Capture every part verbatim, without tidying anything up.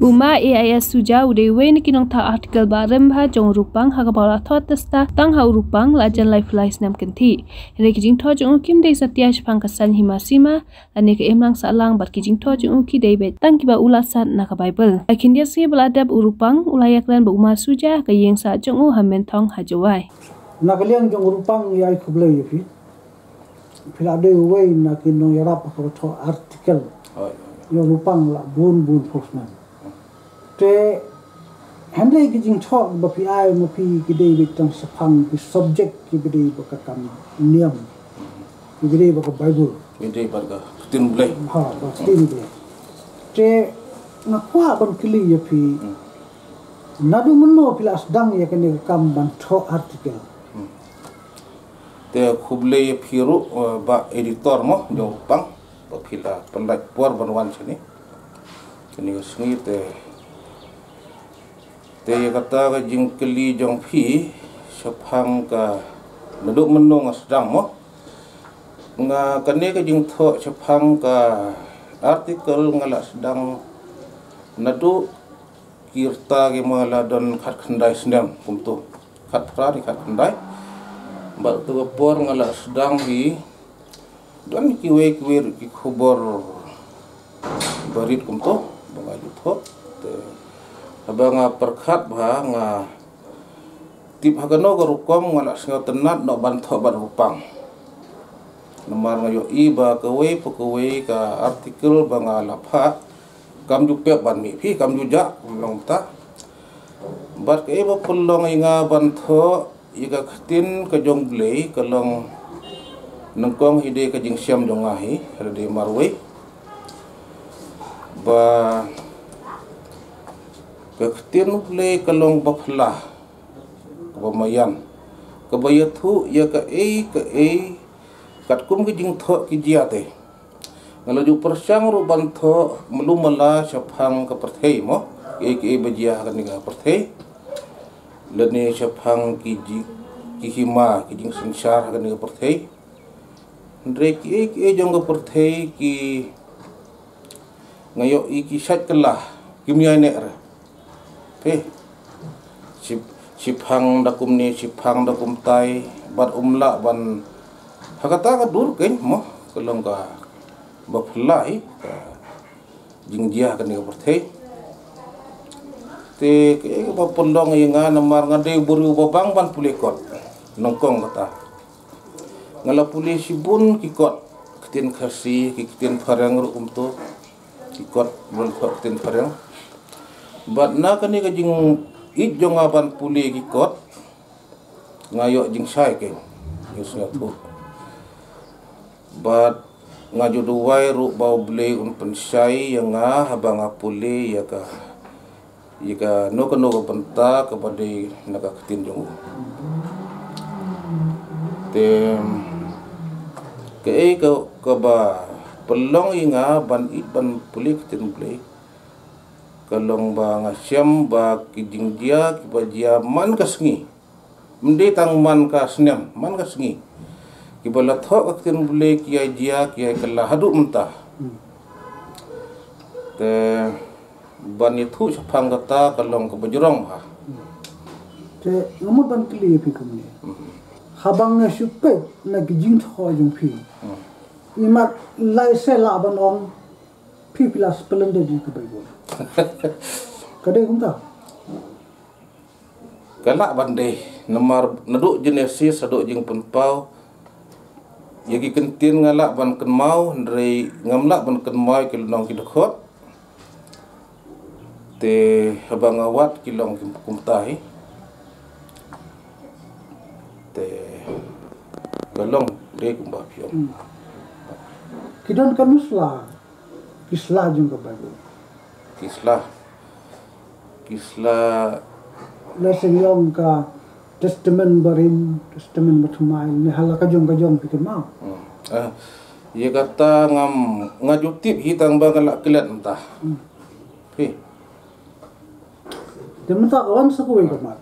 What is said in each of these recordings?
U Ma A I S Suja u dei uwei na ki nongthaw article ba rim bha jong u Rupang ha kaba u la thoh testa tang ha u Rupang la jan laiphew lai snem kynthih. Hynrei ki jingthoh jong u kim dei satia shaphang ka saiñ hima sima lane ka imlang sahlang bad ki jingthoh jong u ki dei beit tang kiba u la sat na ka Baibl. Ha ka khyndiat sngi ba la dep u Rupang u la ïakren bad u Ma Suja ha ka ïing sah jong u ha Mynthong ha Jowai. Na ka liang jong u Rupang, ïa ai khublei ïa phi. Phi la dei uwei na ki nongïarap ha kaba thoh article. Hooid. Ïa u Rupang la bun bun phew snem. Te hynrei ki jingthoh ba phi ai ma phi ki dei beit tang shaphang ki subject kiba dei bad ka kam niam, kiba dei bad ka Baibl. Ki dei bad ka ktien Blei. Ha, bad ka ktien Blei. Te nga kwah ban kylli ïa phi. Hmm. Naduh mynno phi la sdang ïa kane ka kam ban thoh article? Hmm. Te khublei ïa phi ruh, eh, Bah Editor mo, jong u Rupang, ba phi la pynlait por ban wan shane. Kane ka sngi te, te ïa kata ka jingkylli jong phi shaphang ka naduh mynno nga sdang mo. Nga kane ka jingthoh shaphang ka article nga la sdang naduh ki rta ki ma la don khatkhyndai snem kumto. Khatphra ne khatkhyndai. Bad tu ka por nga la sdang hi don kiwei kiwei ruh ki khubor barit kumto ba nga ju thoh. Te haba nga pyrkhat bha nga tip ha kano ka rukom nga la sngewtynnat noh ban thoh bad u Rupang. Namar nga ïohi ba kawei pa kawei ka article ba nga la phah kam ju pep ban mih phi, kam ju jah, kumno mynta. Bad kaei ba pynlong ïa nga ban thoh ïa ka ktien ka jong u Blei ka long nyngkong hi dei ka jingshem jong nga hi, ha dei marwei. Ba ka ktien u Blei ka long ba phylla, kaba maïan, kaba ïathuh ïa kaei kaei katkum ki jingthoh ki jia te. Nga la ju pyrshang ruh ban thoh malu mala shaphang ka pyrthei mo, kaei kaei ba jia ha kane ka pyrthei. Lane shaphang ki ji-, ki hima, ki jingsynshar ha kane ka pyrthei. Hynrei kiei kiei jong ka pyrthei ki nga ïohi ki shait kylla, kim ïai neh re. Te ship-, shiphang da kumne, shiphang da kumtai, bad um lah ban, ha kata ka dur keiñ mo, ka long kaba phylla hi ka jingjia ha kane ka pyrthei. Te kaei kaba pynlong ïa nga namar nga dei u briew ba bang ban pule kot. Nyngkong kata. Nga la pule shibun ki kot, ktien Khasi, ki ktien phareng ruh kumto. Ki kot, bun kot ktien phareng. Bad na kane ka jingïeit jong nga ban pule ki kot, nga ïoh jingshai keiñ, ïoh sngewthuh. Bad nga ju duwai ruh ba U Blei un pynshai ïa nga haba nga pule ïa ka, ïa kano kano ka bynta kaba dei na ka ktien jong u. Te kaei ka, kaba pynlong ïa nga ban ïeit ban pule ktien Blei, ka long ba nga shem ba ki jingjia kiba jia man ka sngi. Ym dei tang man ka snem, man ka sngi. Kiba la thoh ka ktien Blei ki ïai jia, ki ïai kylla haduh mynta. Hmm. Te ban ïathuh shaphang kata ka long kaba jrong bha. Hmm. Te nga mut ban kylli ïa phi kumne. Hmm. Haba nga shu peit na ki jingthoh jong phi. Hmm. Imat lai seh lah ban ong phi, phi la splendid ïa ka Baibl. Ka dei kumta? Ka lah ban dei, namar naduh Genesis haduh Jingpynpaw, ïa ki ktien nga lah ban kynmaw, hynrei ngam lah ban kynmaw ki lynnong ki dkhot. Te haba nga wad ki long ki kumta hi. Te ka long dei kumba phi ong. Hmm. Ki don katno sla ki sla jong ka Baibl? Ki sla. Ki sla. Lehse ngi ong ka Testament barim, Testament bathymmai, ne hala ka jong ka jong phi kynmaw? Hmm. Ah, ïa kata ngam, nga ju tip hi tang ba nga la klet mynta. Hmm. Phi. Te mynta ka wan sa kawei ka mat.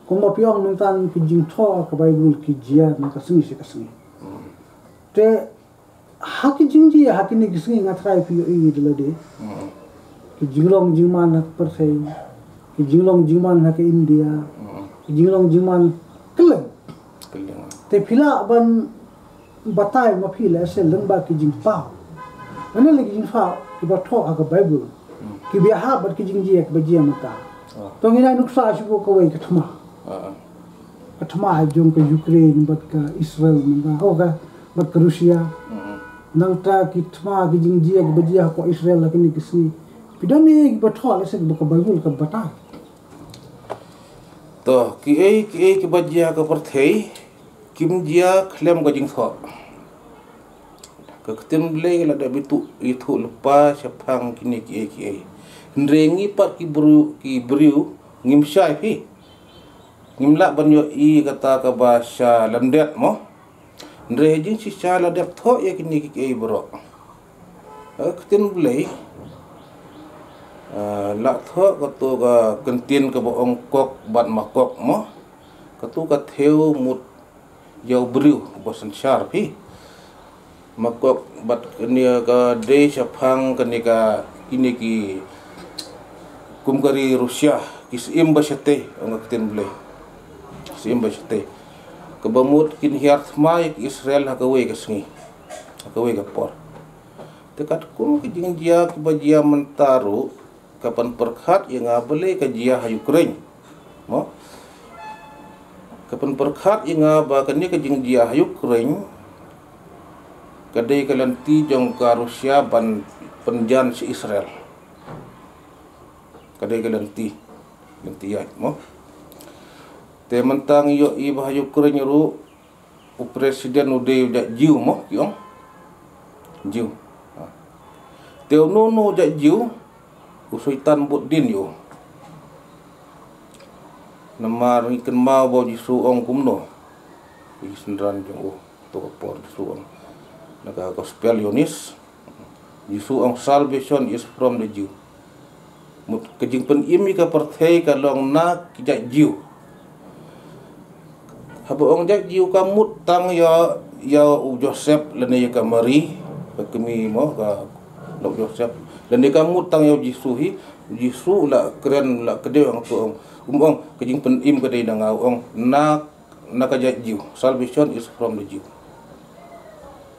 Kumba phi ong mynta ki jingthoh ka Baibl ki jia na ka sngi sha ka sngi. Hmm. Te ha ki jingjia ha kine ki sngi nga tharai phi ïohi da lade. Hmm. Ki jinglong jingman ha ka pyrthei, ki jinglong jingman ha ka India, ki jinglong jingman kylleng. Kylleng. Te phi lah ban batai ma phi lehse lyngba ki jingpaw. Mane la ki jingpaw kiba thoh ha ka Bible, kiba ïahap bad ki jingjia kiba jia mynta. To ngin ai nuksa shuh kawei ka thma. Ka thma jong ka Ukraine bad ka Israel mynta, oh, ka, bad ka Russia. Nangta ki thma ki jingjia kiba jia hapoh Israel ha kine ki sngi. Phi don ne kiba thoh lehse kiba ka Bible ka batai? To, kiei kiei kiba jia ha ka pyrthei kim jia khlem ka jingthoh. Ka ktien Blei la dep ïathuh, ïathuh lypa shaphang kine kiei kiei. Hynrei ngi pat ki briew, ki briew ngim shai phi. Ngim lah ban ïohi kata kaba sha lyndet mo. Hynrei ha jingshisha la dep thoh ïa kine kiei baroh. Ka ktien Blei, ah, la thoh kato ka kyntien kaba ong kok bad makok mo. Kato ka thew mut ïa u briew ba synshar phi. Makok bad kane ka dei shaphang kane ka, kine ki kum ka ri Russia, ki syiem ba shatei, ong ka ktien Blei. Syiem ba shatei. Kaba mut kin hiar thma ïa ki Israel ha kawei ka sngi, ha kawei ka por. Te katkum ki jingjia kiba jia mynta ruh, ka pynpyrkhat ïa nga balei ka jia ha Ukraine. Mo? Ka pynpyrkhat ïa nga ba kane ka jingjia ha Ukraine ka dei ka lynti jong ka Russia ban pynjan sha Israel. Ka dei ka lynti, lynti ïaid mo. Te mynta ngi ïohi ba ha Ukraine ruh u president u dei u jait Jiw mo, ki ong. Jiw. Ha. Te uno uno u jait Jiw, u Soitan bud dien ïa u. Namar ngi kynmaw ba u Jisu ong kumno ïa ki synran jong u, to ka por Jisu ong. Na ka gospel Ïoannis, Jisu ong, "Salvation is from the Jew." Mut ka jingpynim ïa ka pyrthei ka long na ki jait Jiw. Haba ong jait Jiw ka mut tang ïa, ïa u Joseph lane ïa ka Mari, ka kmie mo, ka lok Joseph. Lane ka mut tang ïa u Jisu hi, u Jisu la kren la kdew hangto ong. Um ong ka jingpynim ka dei na nga, u ong na, na ka jait Jiw. Salvation is from the Jew.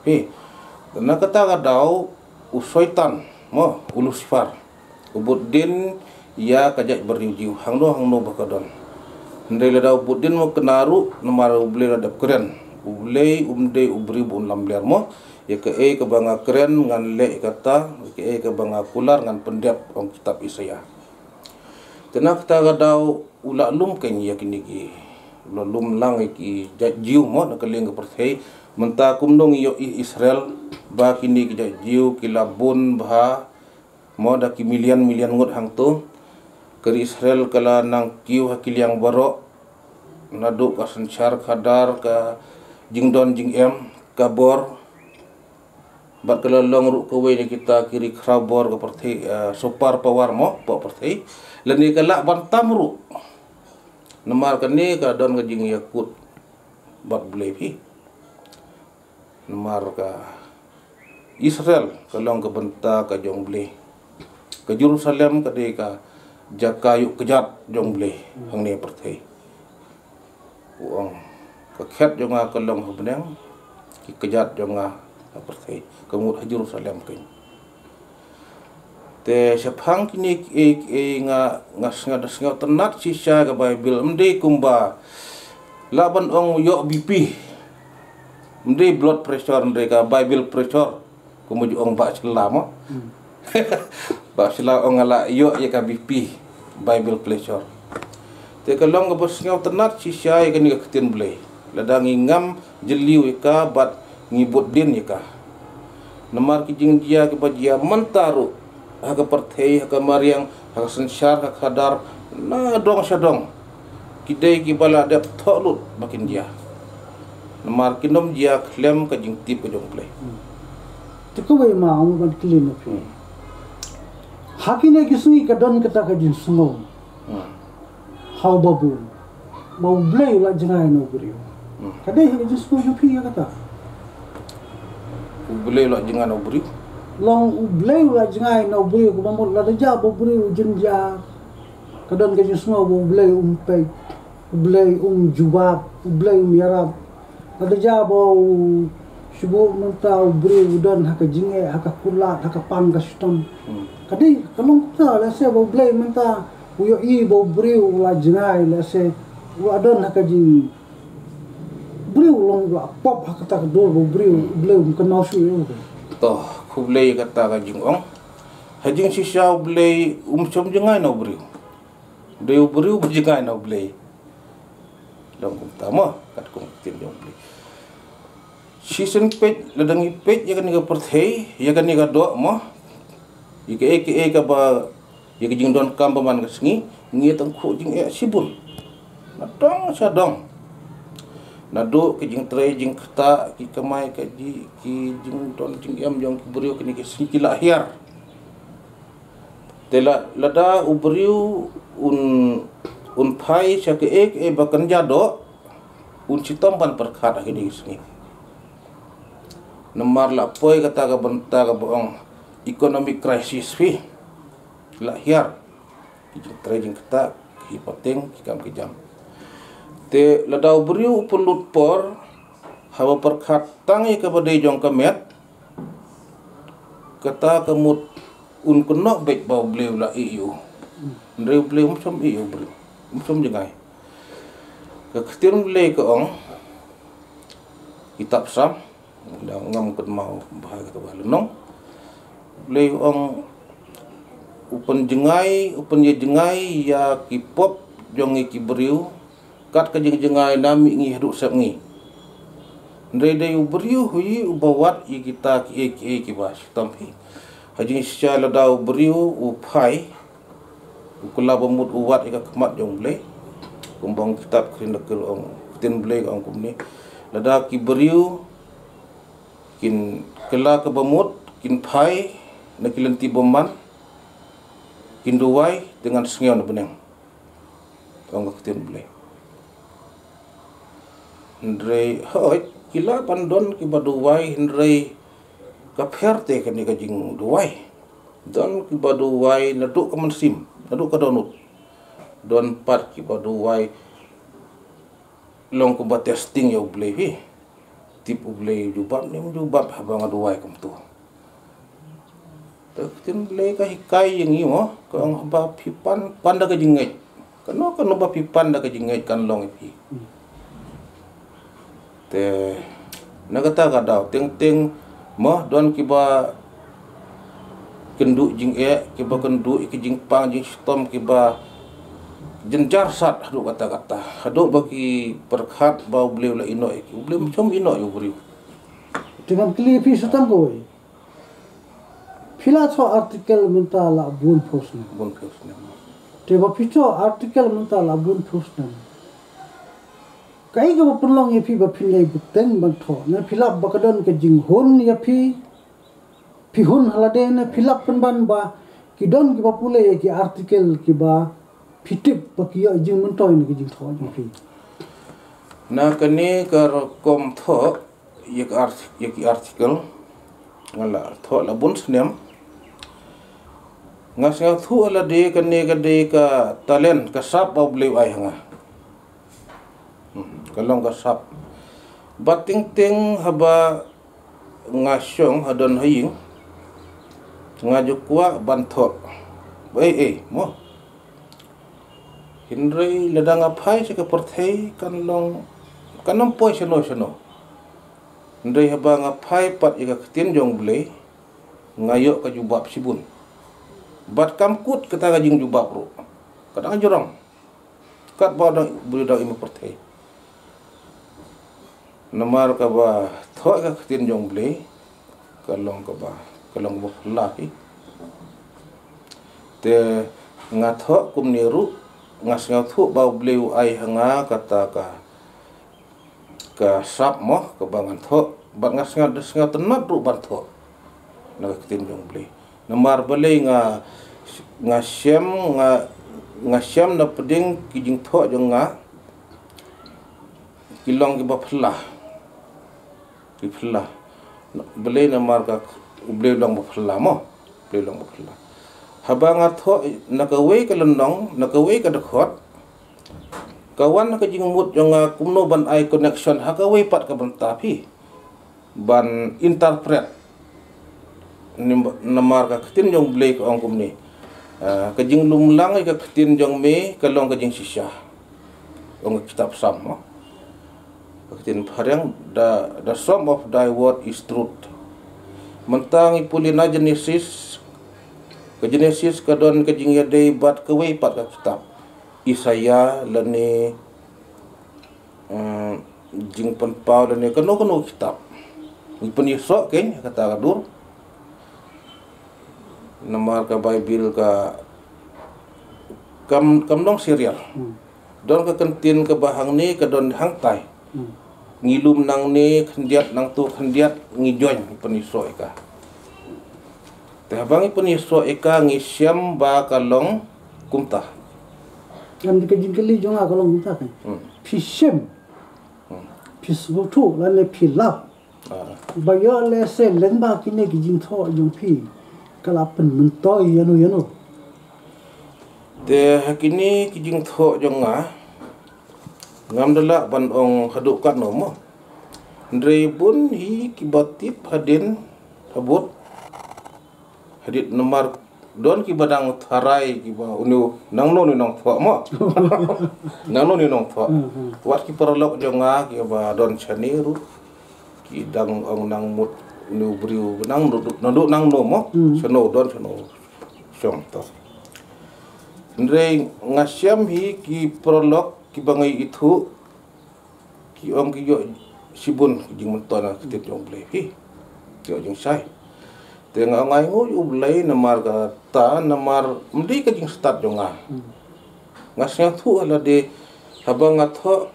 Hi. Na kata ka daw u Soitan mo, u Lucifer, u bud dien ïa ka jait briew Jiw hangno hangno ba ka don. Hynrei lada u bud dien mo kane ruh, namar U Blei la dep kren. U Blei um dei u briew ba un lamler mo. Ïa kaei kaba nga kren ngan leh ïa kata, ïa kaei kaba nga kular ngan pyndep, ong kitab Isaïah. Te na kata ka daw u la lum keiñ ïa kine ki, u la lum lang ïa ki jait Jiw mo na kylleng ka pyrthei. Mynta kumno ngi ïohi Israel ba kine ki jait Jiw ki la bun bha mo da ki million million ngut hangto. Ka ri Israel ka la nang kiew ha ki liang baroh, naduh ka synshar khadar, ka jingdon jingem, ka bor. Bad ka la long ruh kawei na kita ki ri khraw bor ka pyrthei, eh, super power mo, power pyrthei. Lane ka lah ban tam ruh. Namar kane ka don ka jingïakut bad Blei phi. Namar ka Israel ka long ka bynta ka jong Blei. Ka Jerusalem ka dei ka jaka ïuh kjat jong Blei hangne pyrthei. U ong, ka khet jong nga ka long ha bneng, ki kjat jong nga ha pyrthei, ka mut ha Jerusalem keiñ. Te shaphang kine kiei kiei nga, nga sngew, da sngewtynnat shisha ka Bible, ym dei kumba lah ban ong ïoh B P. Ym dei blood pressure, ym dei ka Bible pressure. Kumba ju ong Bah Shylla mo. Bah Shylla ong nga la ïoh ïa ka B P, Bible pressure. Te ka long kaba sngewtynnat shisha ïa kane ka ktien Blei. Lada ngi ngam jylliew ïa ka bad ngi bud dien ïa ka. Namar ki jingjia kiba jia mynta ruh ha ka pyrthei, ha ka mariang, ha ka synshar, ha ka khadar, na dong sha dong, ki dei kiba la dep thoh lut ba kin jia. Namar kin ym jia khlem ka jingtip ka jong Blei. Te kawei ma, nga ban kylli na phi. Ha kine ki sngi ka don kata ka jingsngew ha u Babun ba U Blei u la jngai na u briew. Ka dei ka jingsngew jong phi ïa kata? U Blei u la jngai na u briew. Long U Blei u la jngai na u briew, kaba mut lada jia ba u briew u jynjar, ka don ka jingsngew ba U Blei um peit, U Blei um jubab, U Blei um ïarap. Lada jia ba u shu buh mynta u briew u don ha ka jingeh, ha ka kulat, ha ka pang ka shitom. Hmm. Ka dei ka long kumta, lehse ba U Blei mynta u ïohi ba u briew u la jngai, lehse u la don ha ka jing briew long la pop ha kata ka dur ba u briew, u briew um kynmaw shuh ïa u. To, khublei kata ka jingong. Ha jingshisha U Blei um shym jngai na u briew. Dei u briew ba jngai na U Blei. Long kumta mo, katkum ka ktien jong U Blei. Shisien peit, lada ngi peit ïa kane ka pyrthei, ïa kane ka doh mo. Ïa kaei kaei kaba Ïa ka jingdonkam ba man ka sngi, ngi tang khuh jingeh shibun. Na dong sha dong. Naduh ki jingtrei jingktah, ki kamai kajih, ki jingdon jingem jong ki briew, kine ki sngi ki la hiar. Te la, lada u briew un, un phai sha kaei kaei ba kan jia doh, un shitom ban pyrkhat ha kine ki sngi. Namar la poi kata ka bynta kaba ong economic crisis phi. La hiar. Ki jingtrei jingktah, ki pateng, ki kam ki jam. Te lada u briew u pynlut por, haba pyrkhat tang ïa kaba dei jong ka met, kata ka mut un kynnoh beit ba u Blei u la ïeh ïa u. Hynrei u Blei um shym ïeh ïa u briew. Um shym jngai. Ka ktien Blei ka ong, kitab Salm, da ngam kynmaw bha kata ba lynnong. Blei u ong u pynjngai, u pynïajngai ïa ki pop jong ngi ki briew, kat ka jingjngai na mihngi haduh sepngi. Hynrei dei u briew hi uba wad ïa kita kiei kiei kiba shitom hi. Ha jingshisha lada u briew u phai, u kylla ba mut u wad ïa ka khmat jong u Blei. Kumba ong kitab Khyndew ka ong, ktien Blei ka ong kumne. Lada ki briew kin kylla kaba mut, kin phai na ki lynti bymman, kin duwai, te ngan sngew na bneng. Ong ka ktien Blei. Hynrei hooid, ki lah ban don kiba duwai, hynrei ka pher te kane ka jingduwai. Don kiba duwai naduh ka mynsiem, naduh ka dohnud. Don pat kiba duwai long kumba testing ïa u Blei phi. Tip u Blei u jubab ne um jubab haba nga duwai kumto. Te ka ktien Blei ka hikai ïa ngi mo, ka ong haba phi pan, pan da ka jingngeit. Kano kano ba phi pan da ka jingngeit kan long ïa phi. Te na kata ka daw teng teng mo, don kiba kynduh jingeh, kiba kynduh ïa ki jingpang jingshitom, kiba jynjar sat haduh katta katta. Haduh ba ki pyrkhat ba u Blei u la ïehnoh ïa ki. U Blei um shym ïehnoh ïa u briew. Te ngan kylli phi sa tang kawei. Phi la thoh article mynta la bun phew snem. Bun phew snem. Te ba phi thoh article mynta la bun phew snem, kaei kaba pynlong ïa phi ba phin ïai bteng ban thoh? Ne phi lap ba ka don ka jinghun ïa phi? Phi hun ha lade ne phi lap pynban ba ki don kiba pule ïa ki article kiba phi tip ba ki ïoh jingmyntoi na ki jingthoh jong phi? Na kane ka rukom thoh ïa ki art-, ïa ki article, nga la thoh la bun snem. Nga sngewthuh lade kane ka dei ka talent, ka sap ba u Blei u ai ha nga. Hmm, ka long ka sap. Bad teng teng haba nga shong ha don ha ïing, nga ju kwah ban thoh. Ei ei mo. Hynrei lada nga phai sha ka pyrthei kan long, kan ym poi shano shano. Hynrei haba nga phai pat ïa ka ktien jong u Blei, nga ïoh ka jubab shibun. Bad kam kut kata ka jingjubab ruh. Ka dang jrong. Katba dang briew dang im ha pyrthei. Namar kaba thoh ka ktien jong u Blei, ka long kaba, ka long kaba phylla hi. Te nga thoh kumne ruh, nga sngewthuh ba u Blei u ai ha nga kata ka, ka sap mo, kaba ngan thoh, bad nga sngew, sngewtynnat ruh ban thoh na ka ktien jong u Blei. Namar balei nga, nga shem, nga, nga shem na pdeng ki jingthoh jong nga ki long kiba phylla. Ki phylla. Balei? Namar ka, U Blei u long ba phylla mo. U Blei u long ba phylla. Haba nga thoh na kawei ka lynnong, na kawei ka dkhot, ka wan ka jingmut jong nga kumno ban ai connection ha kawei pat ka bynta phi ban interpret. Nim-, namar ka ktien jong U Blei ka ong kumne. Ah, ka jinglumlang ïa ka ktien jong me ka long ka jingshisha. Ong ka kitab Salm mo. Ka ktien phareng, the, the sum of thy word is truth. Mynta ngi pule na Genesis. Ka Genesis ka don ka jingïadei bad kawei pat ka kitab, Isaiah lane, eh, Jingpynpaw lane kano kano kitab. Ngi pynïasoh kein kata ka dur. Namar ka Bible ka kam, kam long serial. Hmm. Don ka kyntien kaba hangne ka don hangtai. Hmm. Ngi lum nangne khyndiat, nangto khyndiat, ngi join, ngi pynïasoh ïa ka. Te haba ngi pynïasoh ïa ka ngi shem ba ka long kumta. Kan ka jingkylli jong nga ka long kumta kan. Hmm. Phi shem. Hmm. Phi sngewthuh lane phi lap. Ah. Ba ïoh lehse lyngba kine ki jingthoh jong phi ka la pynmyntoi ïano ïano. Te ha kine ki jingthoh jong nga, ngam da lah ban ong haduh katno mo. Hynrei bun hi kiba tip hadien habud. Hadien namar don kiba dang tharai kiba une u nangno une u nongthoh mo. Nangno une u nongthoh. Hmm, hmm. Wat ki paralok jong nga kiba don shane ruh ki dang ong nang mut une u briew nang du-, nang du-, nangno mo. Hmm. Shano don shano shong to. Hynrei nga shem hi ki paralok kiba ngi ithuh ki ong ki ïoh shibun ki jingmyntoi na ka ktien jong U Blei phi. Ki ïoh jingshai. Te nga ong ai nguh ïa U Blei namar kata, namar ym dei ka jingstad jong nga. Hmm. Nga sngewthuh lade haba nga thoh,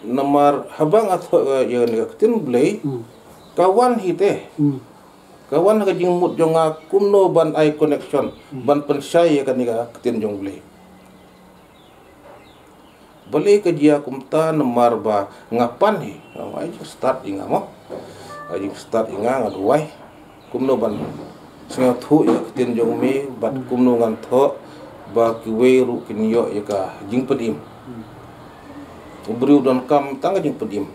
namar haba nga thoh ïa kane ka ktien U Blei, hmm, ka wan hi te. Hmm. Ka wan ka jingmut jong nga kumno ban ai connection, hmm, ban pynshai ïa kane ka ktien jong U Blei. Balei ka jia kumta? Namar ba nga pan hi, nga ai jingstad ïa nga mo. Ai jingstad ïa nga, nga duwai. Kumno ban sngewthuh ïa ka ktien jong me, bad kumno ngan thoh ba kiwei ruh kin ïoh ïa ka jingpynim. U briew donkam tang ka jingpynim.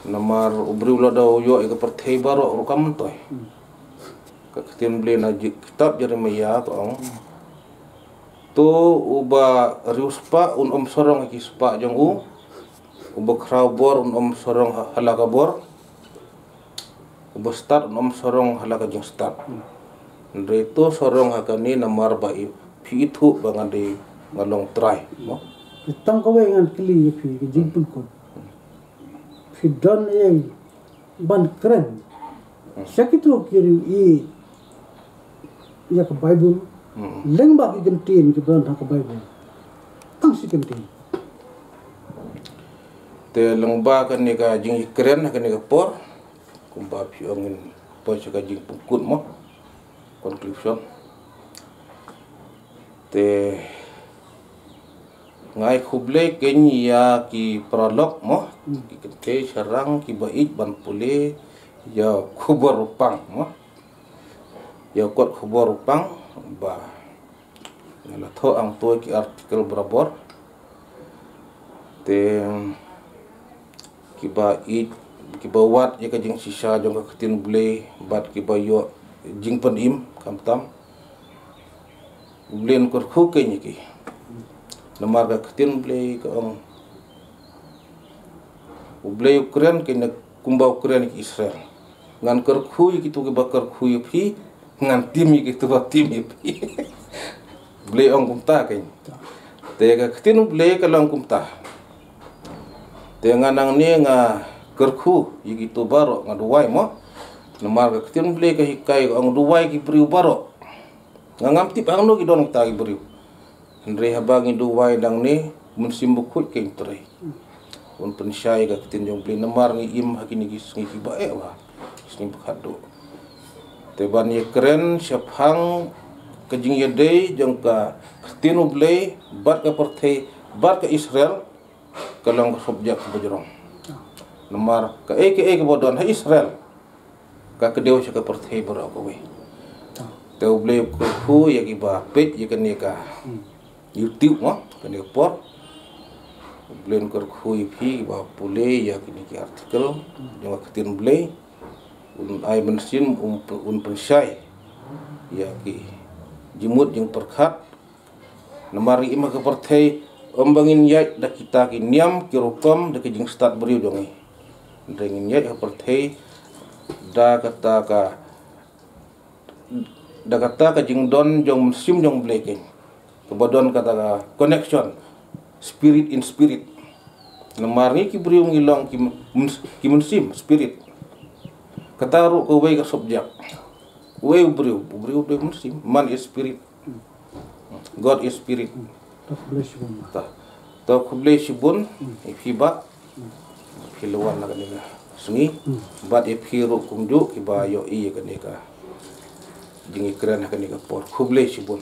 Namar u briew lada u ïoh ïa ka pyrthei baroh ruh kam myntoi. Ka ktien Blei na ji-, kitab Jeremiah ka ong, to uba riewspah un ym sarong ha ki spah jong u, uba khrawbor un ym sarong ha, ha la ka bor, uba stad un ym sarong ha la ka jingstad. Hynrei to sarong ha kane namar ba i, phi ithuh ba nga dei, nga long trai mo. Tang kawei ngan kylli ïa phi ka jingpynkut. Phi don ei ban kren. Hmm. Sha kito ki riew i ïa ka Bible. Hmm. Lyngba ki kyntien kiba don ha ka Bible. Tang shi kyntien. Te lyngba kane ka jingkren ha kane ka por, kumba phi ong ngin poi sha ka jingpynkut mo. Conclusion. Te nga ai khublei kein ïa ki paralok mo, hmm, ki kynthei shynrang kiba ïeit ban pule ïa khubor u pang mo. Ïa kot khubor u pang ba nga la thoh hangto ki article barabor. Te kiba ïeit, kiba wad ïa ka jingshisha jong ka ktien Blei bad kiba ïoh jingpynim khamtam, U Blei un kyrkhu kein ïa ki. Namar ka ktien Blei ka ong, U Blei u kren kein kumba u kren ïa ki Israel. Ngan kyrkhu ïa kito kiba kyrkhu ïa phi, ngan tim ïa kito ba tim ïa phi. Blei ong kumta kein. Te ka ktien U Blei ka long kumta. Te nga nangne nga kyrkhu ïa kito baroh, nga duwai mo. Namar ka ktien Blei ka hikai ka ong duwai ki briew baroh. Nga ngam tip hangno ki don kita ki briew. Hynrei haba ngi duwai nangne, Mynsiem Bakhuid kein trei. Un pynshai ka ktien jong Blei namar ngi im ha kine ki sngi kiba eh wa. Sngi ba khatduh. Te ban ïakren shaphang ka jingïadei jong ka ktien U Blei bad ka pyrthei bad ka Israel, ka long ka subject kaba jrong. Namar kaei kaei kaba don ha Israel, Ka kdew sha ka pyrthei baroh kawei. Te U Blei u kyrkhu ïa kiba peit ïa kane ka YouTube mo, kane ka por. U Blei un kyrkhu ïa phi kiba pule ïa kine ki article jong ka ktien Blei. Un ai mynsiem, un, un pynshai ïa ki jingmut jingpyrkhat. Namar ngi im ha ka pyrthei ym ba ngin ïaid da kita ki niam ki rukom da ki jingstad briew jong ngi. Hynrei ngin ïaid ha ka pyrthei da kata ka, da kata ka jingdon jong mynsiem jong Blei keiñ. Kaba don kata ka connection, spirit in spirit. Namar ngi ki briew ngi long ki myn-, ki mynsiem, spirit. Kata ruh kawei ka subject. Uwei u briew, u briew u dei mynsiem, man is spirit. God is spirit. To khublei shibun. Ta. To khublei shibun, ïa phi bah. Phi la wan ha kane ka sngi. Bad ïa phi ruh kumjuh kiba ïohi ïa kane ka jingïakren ha kane ka por. Khublei shibun.